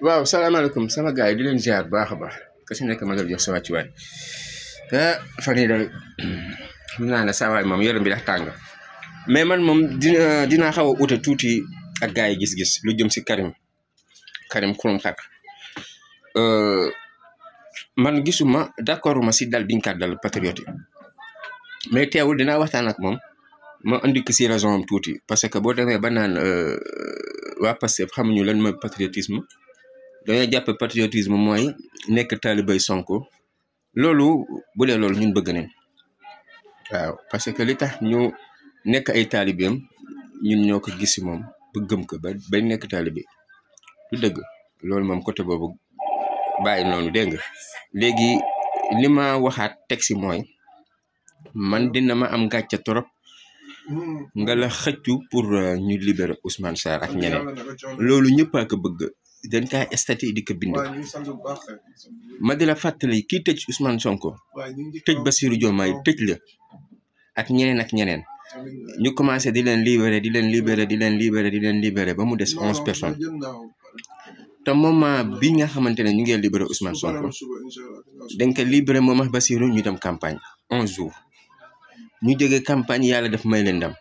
waaw salaamaaleykum sama gars yi di leen ziar bu baax a baax ku si nekk ma nga jox sa wàccuwaay fan yii daal xam naa ne saa waay moom yaram bi dafa tàng mais man moom dinaa xaw a ute tuuti ak gars yi gis-gis lu jëm si Karim Xrum Xax man gisuma d'accorduma si dal biñ kat dal patriote mais teewul dinaa waxtaan ak moom ma andi ko si raison am tuuti parce que boo demee ba naan waa Pastef xamuñu lan mooy patriotisme dañoo jàpp patriotisme mooy nekk taalibay Sonko loolu bu dee loolu ñun bëgg nañ waaw parce que li tax ñu nekk ay taalibeem ñun ñoo ko gis si moom ba gëm ko ba nekk taalibe du dëgg loolu moom côté boobu bàyyi noonu dégg nga léegi li ma waxaat teg si mooy man dina ma am gàcce trop nga la xëccu pour ñu libérer Ousmane Sarr ak ñeneen loolu ñëpp a ko bëgg dañ kaa statut di ko bind ma di la fàttali kii tëj Ousmane Sonko tëj Bassirou Diomaye tëj la ak ñeneen ñu commencé di leen libérer ba mu des 11 personnes te moment bi nga xamante ne ñu ngi libérer Ousmane Sonko dañ ko libérer moom ak Bassirou ñu dem campagne 11 jours ñu jógee campagne yàlla def may leen ndam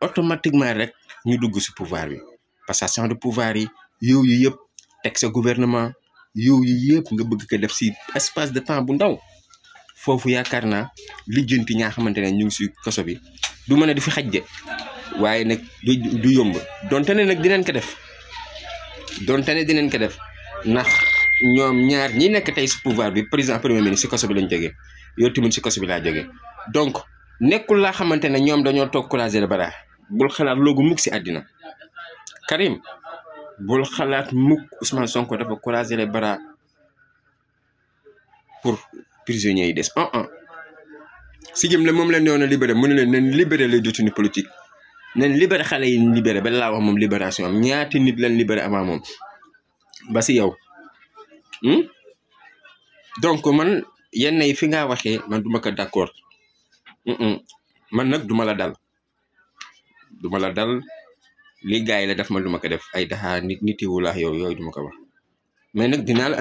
automatiquement rek ñu dugg si pouvoir bi passation de pouvoir yi yooyu yëpp teg sa gouvernement yooyu yëpp nga bëgg ko def si espace de temps bu ndaw foofu yaakaar naa lijjanti ñaa xamante ne ñu ngi si kaso bi du mën a di fi xaj de waaye nag du yomb donte ne nag dinañ ko def ndax ñoom ñaar ñi nekk tey si pouvoir bi président premier ministre si kaso bi lañ jógee yow tamit si kaso bi laa jógee donc nekkul laa xamante ne ñoom dañoo toog croiser le bras bul xalaat loogu mukk si àddina Karim bul xalaat mukk Ousmane Sonko dafa croiser les bras pour prisonniers yi des si jëm la moom leen doon a libéré mu ne leen nañ libéré les détenus politiques nañ libéré xale yi libéré ba laa wax moom libération am ñaati nit lañ libéré avant moom ba si yow donc man yenn yi fi nga waxee man duma ko d'accord man nag duma la dal li gars yi la def man duma ko def ay daxaa niti wulaax yooyu duma ko wax mais nag dinaa la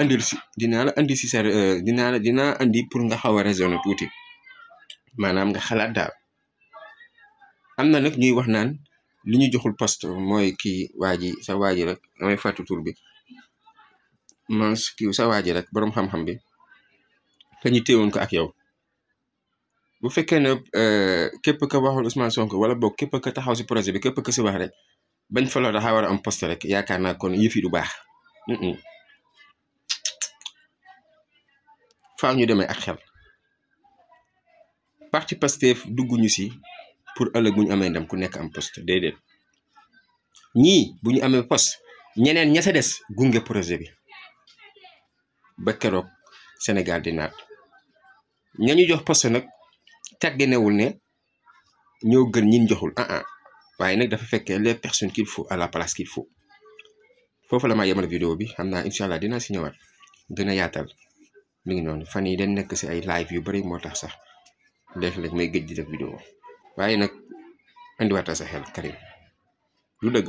andi pour nga xaw a raisonner tuuti maanaam nga xalaat daal am na nag ñuy wax naan li ñu joxul poste mooy kii sa waa ji rek damay fàttu tur bi sa waa ji rek boroom xam-xam bi te ñu téewoon ko ak yow bu fekkee ne képp ka waxul Ousmane Sonko wala boog képp ka taxaw si projet bi képp ka si wax rek bañ fa la dafa war a am poste rek yaakaar naa kon yëf yi du baax faaw ñu demee ak xel parti Pastef dugguñu si pour ëllëg bu ñu amee ndam ku nekk am poste déedéet ñii bu ñu amee poste ñeneen ña sa des gunge projet bi ba keroog Sénégal di naat ñañu jox poste nag tàgginewul ne ñoo gën ñin joxul waaye nag dafa fekkee les personnes qu'il faut à la place qu'il faut foofu la maa yemal vidéo bi xam naa incha allah dinaa si ñëwaat gën a yaatal mi ngi noonu fan yi dañ nekk si ay live yu bari moo tax sax léeg-léeg may gëj di def vidéo waaye nag andiwaata sa xel Karim lu dëgg